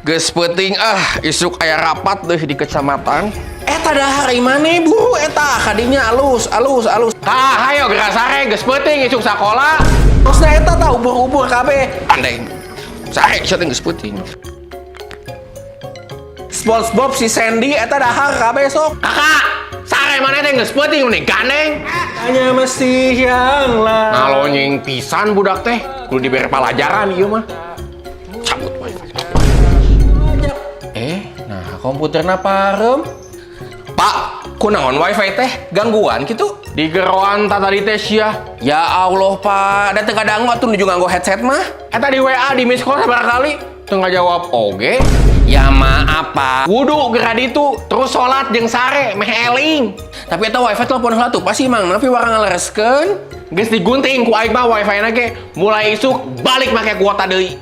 Geus peuting ah, isuk aya rapat deh di kecamatan. Eta dahar imane buru eta kadinya alus alus alus. Tah, hayo geura sare, geus peuting isuk sakola. Terusna eta tah ubur-ubur kabeh. Andeng. Sare sia teh geus peuting. SpongeBob si Sandy eta dahar kabeh sok. Kakak, sare maneh teh geus peuting mending gandeng. Hanya masih yang lain. Ngalonyeng pisan budak teh, kudu dibere palajaran ieu mah. Cabut wifi. Eh, nah komputerna parem. Pak, kunaon wifi teh gangguan gitu? Digeroan ta tadi teh sia. Ya Allah, Pak, da teu kadangu atuh nuju nganggo headset mah. Eta di WA di miss call sabaraha kali, teu ngajawab oge. Ya maaf, Pak. Wudu geura ditu, terus salat jeung sare meh eling. Tapi eta wifi telepon heula tuh pasti Mang Nafi warang ngalereskeun. Geus digunting ku aing mah wifi na ge, mulai isuk balik make kuota deui.